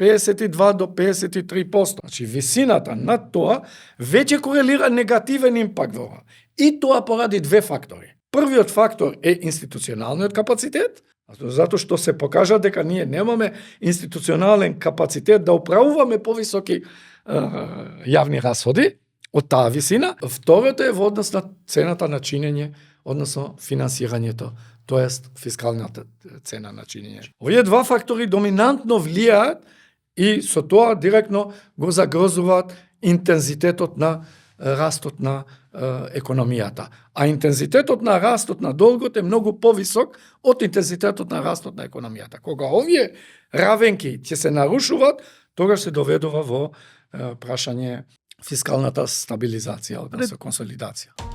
52 до 53%. Значи, висината над тоа веќе корелира негативен импакт во ова. И тоа поради две фактори. Првиот фактор е институционалниот капацитет, затоа што се покажа дека ние немаме институционален капацитет да управуваме повисоки јавни расходи од таа висина. Второто е во однос на цената на чинење, односно финансирањето, тоест фискалната цена на чинење. Овие два фактори доминантно влијаат и со тоа директно го загрозуваат интензитетот на растот на економијата. А интензитетот на растот на долгот е многу повисок од интензитетот на растот на економијата. Кога овие равенки ќе се нарушуваат, тогаш се доведува во прашање фискалната стабилизација, односно консолидација.